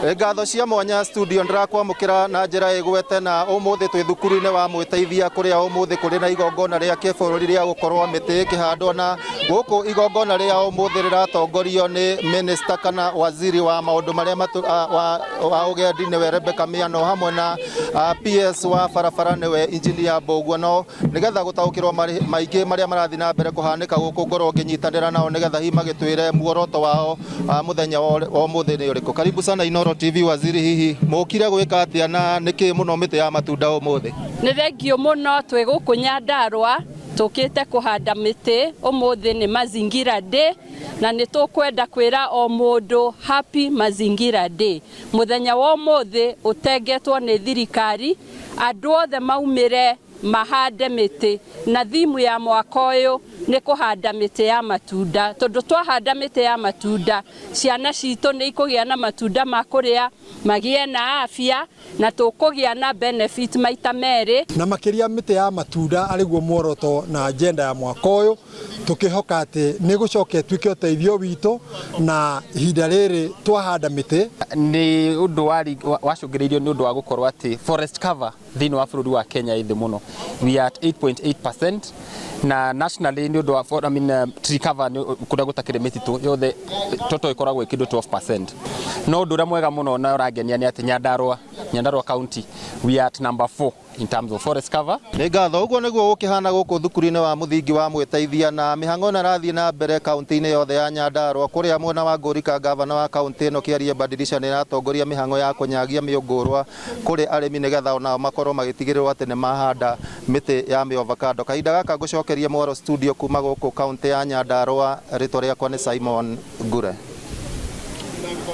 Ngatho cia mwanya studio ndĩrakwamũkĩra na njĩra ĩgwete na ũmũthĩ twĩ thukuru-inĩ wa mwĩteithia kũrĩa ũmũthĩ kũrĩ na igongona rĩa kĩbũrũri rĩa gũkorwo mĩtĩ ĩkĩhandwo na gũkũ igongona rĩa ũmũthĩ rĩratongorio nĩ minister kana waziri wa maũndũ marĩa wa, wa ũgendi nĩwe Rebecca Miano hamwe na PS wa barabara nĩwe engineer Mbũguo no nĩgetha gũtaũkĩrwo maingĩ marĩa marathiĩ na mbere kũhanĩka gũkũ ngorwo ngĩnyitanĩra nao nĩgetha hihi magĩtwĩre muoroto wao mũthenya wa ũmũthĩ nĩ ũrĩkũ. Karibu sana Inooro TV waziri, hihi mũkire gwĩka atĩa na nĩkĩ mũno mĩtĩ ya matunda ũmũthĩ? Nĩ thengio mũno twĩ gũkũ Nyandarũa tũkĩte kũhanda mĩtĩ ũmũthĩ nĩ Mazingira Day na nĩ tũkwenda kwĩra o mũndũ Happy Mazingira Day. Mũthenya wa ũmũthĩ ũtengetwo nĩ thirikari andũ othe maumĩre mahande mĩtĩ na thimu ya mwaka ũyũ nĩ kũhanda mĩtĩ ya matunda tondũ twahanda mĩtĩ ya matunda ciana citũ nĩ ikũgĩa na matunda ma kũrĩa magĩe na afya na tũkũgĩa na benefit maita merĩ. Na makĩria mĩtĩ ya matunda arĩguo muoroto na agenda ya mwaka ũyũ tũkĩhoka atĩ nĩ gũcoka ĩtuĩke ũteithio witũ na ihinda rĩrĩ twahanda mĩtĩ. Nĩ ũndũ wacũngĩrĩirio nĩ ũndũ wa gũkorwo atĩ forest cover thĩinĩ wa bũrũri wa Kenya ĩ thĩ mũno, we are at 8.8% na nationally nĩ ũndũ wa, I mean, tree cover kũrĩa gũtakĩrĩ mĩtitũ yothe total ĩkoragwo ĩ kĩndũ 12%. No ũndũ ũrĩa mwega mũno na ũrangenia nĩ atĩ Nyandarua County we are at number 4 in terms of forest cover. Nĩ ngatho ũguo nĩguo gũkĩhana gũkũ thukuru-inĩ wa mũthingi wa mwĩteithia na mĩhang'o ĩno ĩrathiĩ na mbere kaunti-inĩ yothe ya Nyandarua kũrĩa mwena wa Ngũrika gavana wa kaunti ĩno Kĩarie Badilisha nĩ ĩratongoria mĩhang'o ya kũnyagia mĩũngũrwa kũrĩ arĩmi nĩgetha onao makorwo magĩtigĩrĩrwo atĩ nĩ mahanda mĩtĩ ya mĩovakando. Kahinda gaka ngũcokerie mwaro studio kuma gũkũ kaunti ya Nyandarua, rĩtwa rĩakwa nĩ Simon Ngure.